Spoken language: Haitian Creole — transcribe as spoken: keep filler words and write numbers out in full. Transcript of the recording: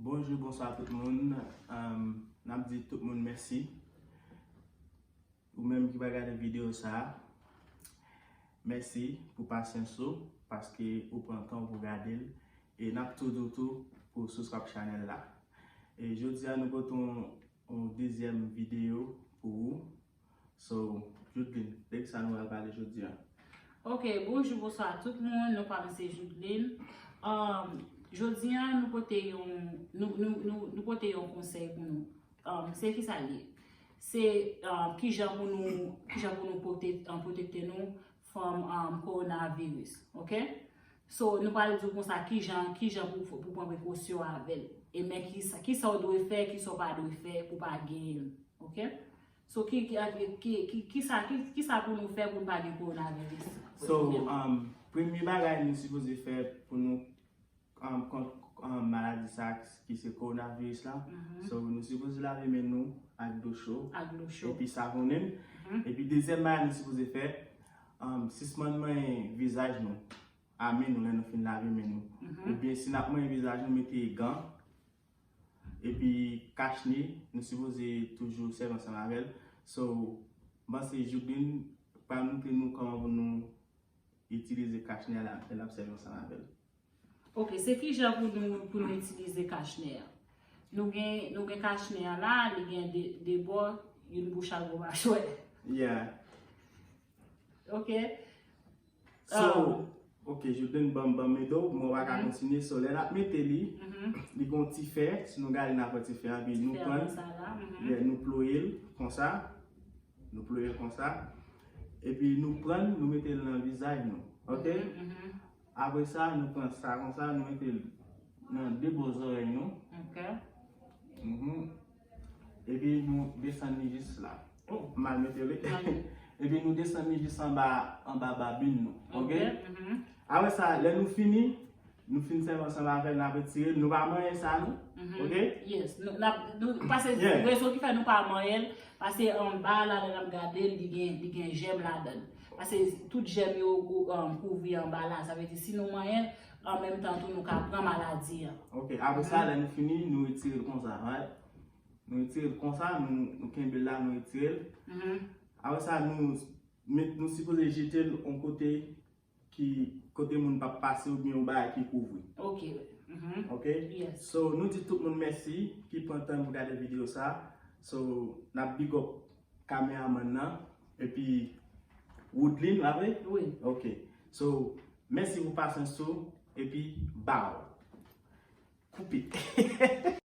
Bonjou, bonswa tout moun. Um, n ap di tout moun mèsi. Ou menm ki pa gade videyo sa a, mèsi pou pasyans ou, paske ou pran tan pou gade l. E n ap tou di w tou pou w subscribe chanèl la. E jodi a, nou pote yon, yon dezyèm videyo pou ou. So, Judeline, de ki sa nou pral pale jodi a? Ok, bonjou, bonswa tout moun. Non pa m se Judeline. Um, jodi a, nou pote yon, nou, nou, nou, nou pote yon konsèy pou nou. Um, se ki sa l ye? Se, um, kijan pou nou, kijan pou nou pwote-, um, pwotekte nou from, um, coronavirus, ok? So, nou pral di w konsa kijan, kijan pou, pou pran prekosyon avè l. E men kisa, kisa w dwe fè, kisa w pa dwe fè pou pa genyen l, ok? So, ki, ki, ki, ki, kisa, ki, kisa pou nou fè pou n pa gen coronavirus? So, um, premye bagay nou sipoze fè pou nou, um, kont, um, maladi sa ki se coronavirus la. Mhm. So, nou sipoze lave men nou ak dlo cho. Ak dlo cho. Epi savonnen. Mhm. Epi dezyèm bagay nou sipoze fè, um, sispann manyen vizaj nou a men nou lè nou fin lave men nou. Mhm. Oubyen si n ap manyen vizaj nou, mete gan. Epi kachne, nou sipoze toujou sèvi ansanm avè l. So, m panse Judeline pral montre nou kòman pou nou itilize kachne a la, lè n ap sèvi ansanm avè l. Ok, se kijan pou nou, pou nou itilize kachne a? Nou gen, nou gen kachne a la, li gen de, de bò, youn pou chak bò machwè. Yeah. Ok. So, um, ok, Judeline ban m, ban m ede w, mwen pa ka kontinye. So, lè n ap mete li, mhm, li gen yon ti fè, si nou gade n ap wè ti fè a, epi nou pran l, mhm, yeah, nou ploye l konsa, nou ploye l konsa, epi nou pran l, nou mete l nan vizaj nou, ok? Mhm, mhm. Apre sa, nou pran sa konsa, nou mete l nan de bò zòrèy nou. Ok. Mhm. Epi nou desann li jis la. Oh, m mal mete l wi. Epi nou desann li jis anba, anba babin nou. Ok? Mhm. Apre sa, lè nou fini, nou fin sèvi ansanm avè l, n ap retire l. Nou pa manyen sa, non? Mhm. Ok? Yes. Nou, n ap, nou, pase, yeah, rezon ki fè nou pa manyen l, pase anba la, lè n ap gade l, li gen, li gen jèm ladan l. Pase tout jèm yo, um, kouvri anba la. Sa vle di, si nou manyen l, an menm tan tou, nou ka pran maladi an. Ok, apre sa, mhm, lè nou fini, nou retire l konsa, right? Nou retire l konsa, nou, nou kenbe l la, nou retire l. Mhm. Apre sa, nou, met, nou sipoze jete l yon kote ki, kote moun p ap pase oubyen yon bagay ki kouvri. Ok. Mhm. Ok? Yes. So, nou di tout moun mèsi ki pran tan pou gade videyo sa. So, n ap big up kameramann nan, epi Woodline, pa vre? Wi. Ok. So, mèsi pou pasyans ou, epi baw. Koupe.